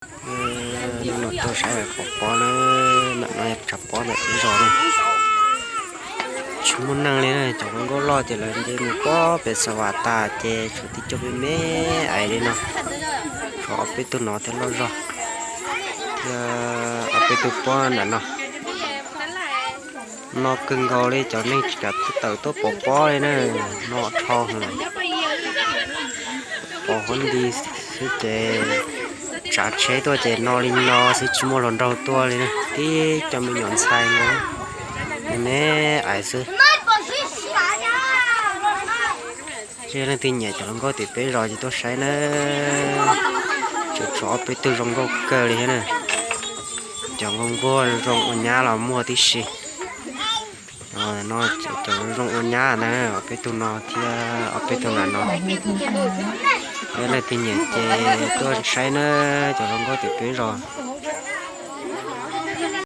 Hnub no tuaj saib pov pob na, ntawm no yog tshav pob ntawm peb zos na. Tsis muaj neeg li na, cov hluas nkauj loj ces lawv nce mus pem pem Xav Vam tas ces tshuav tib co me me aiv li no. Tshuav ob peb tug no thiab loj zog, thiab ob peb tug pob ntawm no. No kawg nkaus li, cov neeg tsis kam tawm tuaj pov pob li na, no dhau heev. Pov huab nti xwb ces tsav tsheb tuaj ces no li no xwb, tsis muaj hluas nraug tuaj li na, tib co me nyuam ntxhais no me me aiv xwb. Yog leej twg nyiam cov hluas nkauj tim peb zos ces tuaj saib na. Tseem tshuav ob peb tug zoo nkauj kawg li thiab na. Cov nkauj nquag zoo ua nyab los muaj tib si. No cov zoo ua nyab na, ob peb tug no thiab ob peb tug ntawm no. Yog leej twg nyiam ces tuaj saib na, cov hluas nkauj tim peb zos.